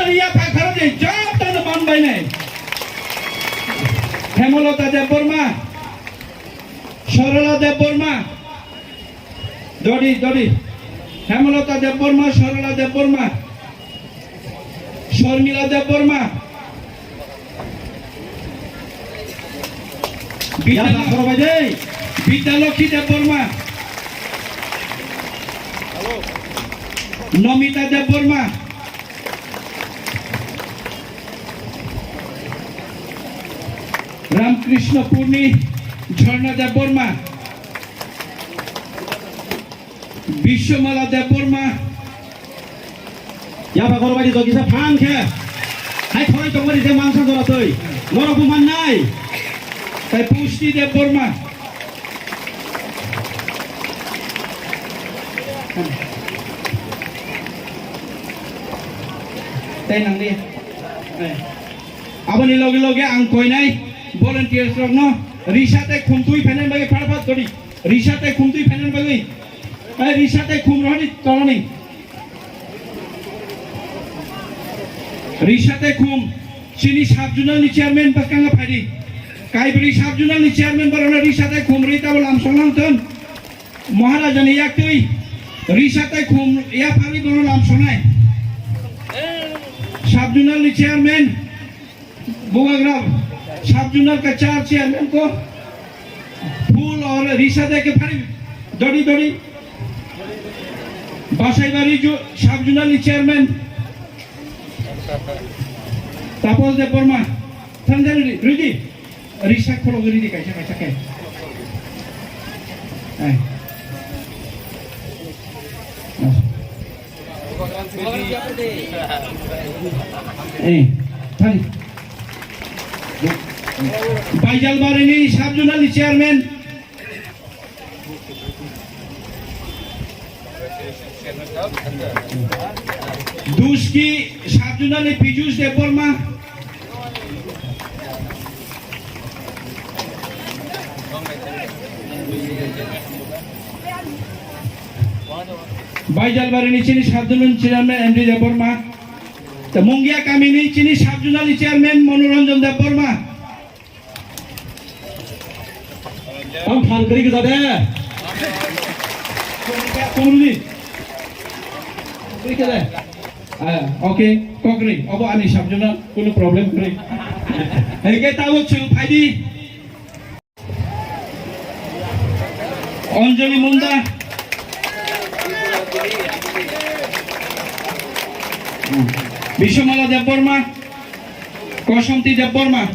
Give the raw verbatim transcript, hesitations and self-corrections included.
Yapha khoroknwi jotono man bainai. Hemolota Debbarma, Sorola Debbarma, Dodi, Dodi. Hemolota Debbarma, Sorola Debbarma, Sharmila Debbarma, Yapha khorokbai de. Bidya Lokhi Debbarma, Nomita Debbarma, Ramkrishna Purni, Jharna Debbarma, Biswamala Debbarma. Yapha khorokbai de jokisa phang khe. Hai khoroi tongmani je mangsa jora twi. Norok bo mannai. Tai Pusti Debbarma. Tai nang di. Aboni loge loge ang koinai volunteers rokno risa tei khumtwi phainani bagwi phatphat kori. Risa tei khumtwi phainani bagwi. Ai risa tei khum rohani tolani. Risa tei khum chini sub zonal ni chairman bwskango phaidi. Kaibri sub zonal ni chairman borokno risa tei khum rwi tabo lamsong nang thon. Maharaja ni yaktwi risa tei khum yapharwi bono lamsonai. Sub zonal ni chairman Bubagra sub zonal ka char chairman ko phul or risa de ke phari dodi dodi. Basaibari jo sub zonal ni chairman Tapos Debbarma. Thanjani ridi risa kholo ridi kaisa kaisa ke. Ai. Eh, thani. Baijalbarini sub zonal ni chairman. Duski sub zonal ni Pijus Debbarma. Baijalbari ni chini sub zonal chairman M D Debbarma. Te Mungia kami ni chini sub zonal ni chairman Manoranjan Debbarma. Tam phan kari kisa de. Tumni. Kari kisa de. Ah, okay, kokri. Obo ani sub zonal, kuno problem kri. Heke tabo chwng phaidi. Anjali Munda, Biswamala Debbarma, Kosanti Debbarma,